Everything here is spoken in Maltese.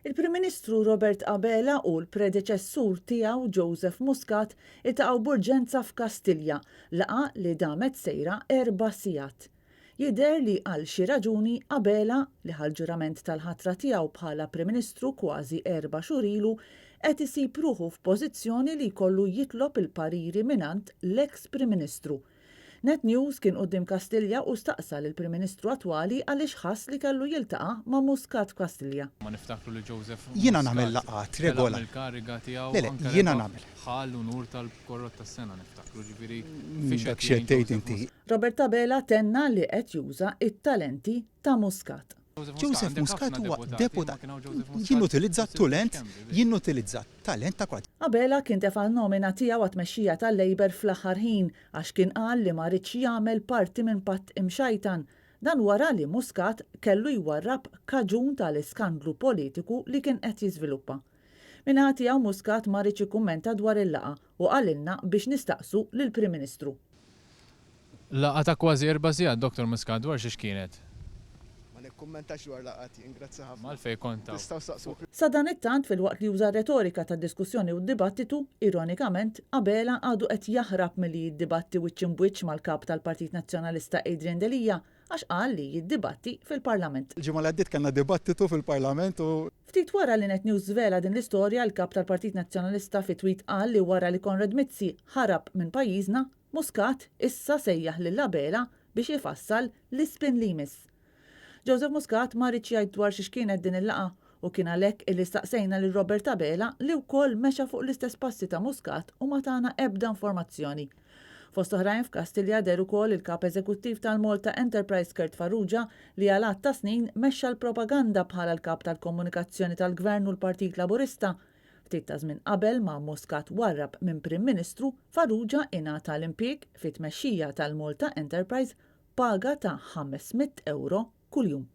Il-Prim Ministru Robert Abela u l-predeċessur tiegħu Joseph Muscat iltaqgħu b'urġenza f'Kastilja, laqgħa li damet sejra erba' sigħat. Jidher li għal xi raġuni Abela, li ħa l-ġurament tal-ħatra tiegħu bħala Prim Ministru kważi erba' xhur ilu, qed isib ruħu f'pożizzjoni li jkollu jitlob il-pariri mingħand l-eks Prim Ministru. Net News kien quddiem Kastilja u staqsa lill-Prim Ministru attwali għaliex ħass li kellu jiltaqa' ma' Muscat f'Kastilja. Ma niftakru li Joseph Jiena nagħmel Muscat laqgħat telaq regola. mill-kariga tiegħu Le, le, anke jiena rebaħ nagħmel. ħa l-unur tal-korrott tas-sena niftakru, ġifieri fiex Dak qed x'qed jgħin tgħid Joseph inti. Muscat. Robert Abela tenna li qed juża t-talenti ta' Muscat. Joseph Muscat huwa deputat. Jien nutilizza t-tulent, jien nutilizza t-talent ta' kulħadd. Abela kien tefa' n-nomina tiegħu għat-tmexxija tal-Labour fl-aħħar ħin għax kien qal li ma riedx jagħmel parti minn patt imxajtan. Dan wara li Muscat kellu jwarrab kaġun tal-iskandlu politiku li kien qed jiżviluppa. Min-naħa tiegħu Muscat ma riedx jikkummenta dwar il-laqgħa u qalilna biex nistaqsu lill-Prim Ministru. Laqgħa ta' kważi erba' sigħat, Dottor Muscat, dwar xiex kienet? Ma nikkummentax dwar laqgħat jien, grazzi ħafna. Ma għalfejn kont hawn? Tistgħu ssaqsu l-Prim. Sadanittant, filwaqt li juża r-retorika tad-diskussjoni u d-dibattitu, ironikament, Abela għadu qed jaħrab milli jiddibatti wiċċ imb'wiċċ mal-Kap tal-Partit Nazzjonalista Adrian Delia għax qal li jiddibatti fil-Parlament. Il-ġimgħa li għaddiet kellna dibattitu fil-Parlament u. Ftit wara li Net News żvela din l-istorja, il-Kap tal-Partit Nazzjonalista fi tweet qal li wara li Konrad Mizzi ħarab minn pajjiżna, Muscat issa sejjaħ lil Abela biex ifassal l-ispin li jmiss. Joseph Muscat ma riedx jgħid dwar xiex kienet din il-laqgħa u kien għalhekk illi staqsejna lil Robert Abela li wkoll mexa fuq l-istess passi ta' Muscat u ma tana ebda informazzjoni. Fost oħrajn f'Kastilja deher ukoll il-Kap Eżekuttiv tal-Malta Enterprise Kurt Farrugia li għal għadd ta' snin mexxa l-propaganda bħala l-Kap tal-Komunikazzjoni tal-Gvern u l-Partit Laburista. Ftit ta' żmien qabel ma Muscat warrab minn Prim Ministru, Farrugia ingħata l-impieg fit-tmexxija tal-Malta Enterprise b'paga ta' 500 ewro kuljum.